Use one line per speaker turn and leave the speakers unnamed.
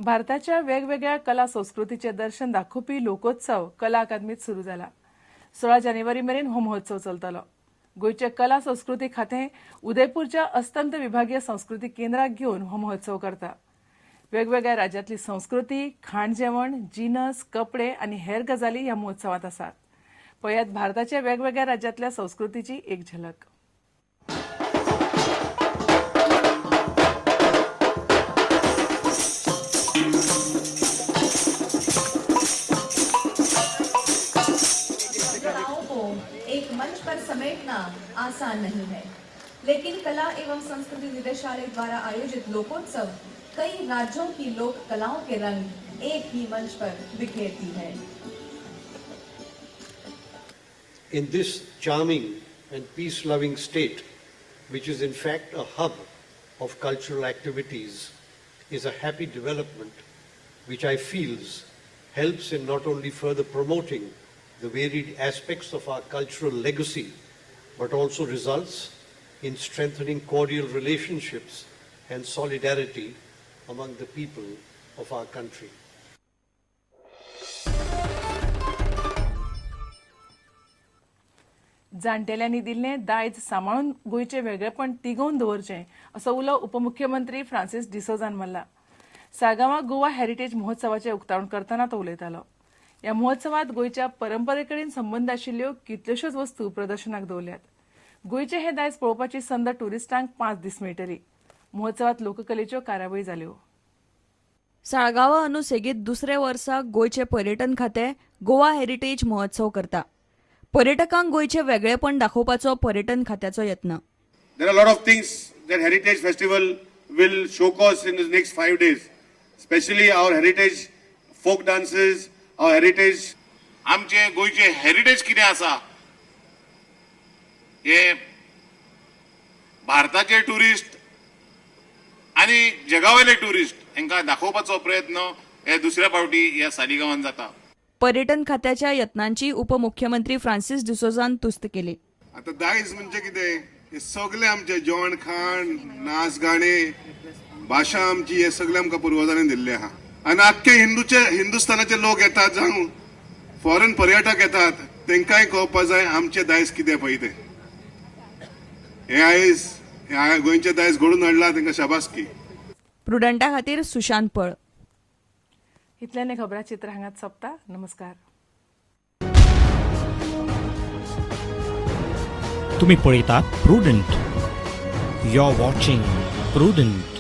भारताच्या वेगवेगळ्या कला संस्कृतीचें दर्शन दाखोवपी लोकोत्सव कला अकादमीत सुरू जाला. 16 जानेवारी मेरेन हो महोत्सव चलतलो. गोंयचे कला संस्कृती खातें उदयपूरच्या अस्तंत विभागीय संस्कृती केंद्राक घेवन हो महोत्सव करता. वेगवेगळ्या राज्यांतली संस्कृती, खाण जेवण, जिनस, कपडे आनी हेर गजाली ह्या महोत्सवांत आसात. पळयात भारताच्या वेगवेगळ्या राज्यांतल्या संस्कृतीची एक झलक.
कलाओं को एक मंच पर समेटना आसान नहीं है, लेकिन कला एवं संस्कृति निदेशालय द्वारा आयोजित लोकोत्सव कई राज्यों की लोक कलाओं के रंग एक ही मंच पर बिखेरती है.
In this charming and peace loving state, which is in fact a hub of cultural activities, is a happy development which I feels helps in not only further promoting the varied aspects of our cultural legacy, but also results in strengthening cordial relationships and solidarity among the people of our country.
जाणटेल्यांनी दिल्लें दायज सांबाळून गोंयचें वेगळेपण तिगोवन दवरचें असो उलो उपमुख्यमंत्री फ्रांसीस डिसोजान मारला. साळगांवां गोवा हेरिटेज महोत्सवाचें उक्तावण करतना तो उलयतालो. ह्या महोत्सवात गोंयच्या परंपरे कडेन संबंद आशिल्ल्यो कितल्योश्योच वस्तू प्रदर्शनाक दवरल्यात. गोंयचें हें दायज पळोवपाची संद ट्युरिस्टांक 5 दीस मेळटली. महोत्सवात लोककलेच्यो कार्यावळी जाल्यो.
साळगांवा अंदू सेगीत दुसऱ्या वर्सा गोंयचें पर्यटन खातें गोवा हेरिटेज महोत्सव करता. पर्यटकांक गोंयचें वेगळेपण दाखोवपाचो पर्यटन खात्याचो यत्न.
There are a lot of things that Heritage Festival will showcase in the next 5 days, especially our heritage folk dances, our heritage
आमचे गोंयचे हेरिटेज कितें आसा हे भारताचे ट्युरिस्ट आनी जगावयले ट्युरिस्ट हांकां दाखोवपाचो प्रयत्न हे दुसऱ्या फावटी ह्या सालिगांवान जाता.
पर्यटन खात्याच्या यत्नांची उपमुख्यमंत्री फ्रांसीस डिसोजान तुस्त केली.
आता दायज म्हणजे कितें, हे सगळे आमचे जेवण खाण, नाच गाणे, भाशा आमची, हे सगळे आमकां पुर्वजांनी दिल्ले आहा. आनी आख्खे हिंदूचे हिंदुस्थानाचे लोक येतात जावं फॉरेन पर्यटक येतात, तांकांय कळपा जाय आमचें दायज कितें पळय तें. हें आयज हें गोंयचें दायज घडून हाडलां तांकां शाबासकी.
प्रुडंटा खातीर सुशांत पळ.
इतल्यान खबरां चित्र हांगात सोंपता. नमस्कार.
तुम्ही पळयतात prudent. You are watching Prudent.